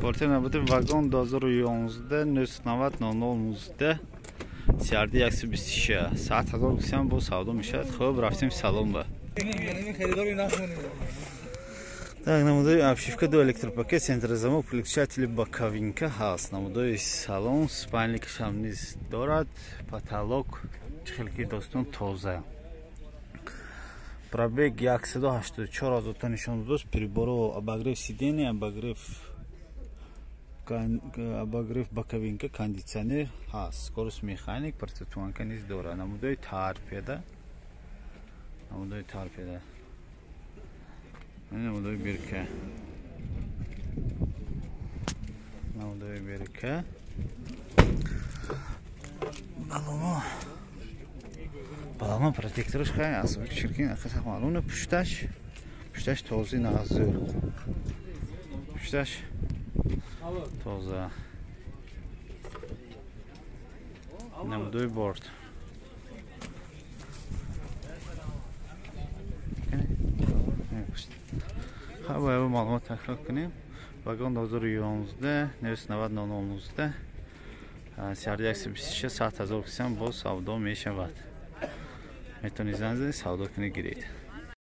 Квартира напротив вагон 2011 990 0019 CRD 126 100 000 гуфтам, бо савдо мешавад. Хуб, рафтем салон ба. Так, намудои обшивка, ду электропакет, центрозамок, включатели, боковинка ҳаст. Намудои салон, спальникашам низ дорад, потолок чӣ хел ки, дӯстон, тоза. Пробег 184 ҳазорта нишон додааст. Приборо, обогрев сидения, обогрев боковинка, кондитсионер ҳаст, скорость механик, противотуманка низ дорад. Намудои торпеда, намудои торпеда, намудои бирка, намудои бирка, балоно, балоно, протектораш хай асоби чиркин ақаса маълум. Пушташ този назур, пушташ тоза. Намудои борт. Хай, бояд маълумот такрор кунем: вагон 2011 990 0019 CRD 126 100 000 кисам, боз савдо мешавад. Метавонед занг занед, савдо кунед, гиред.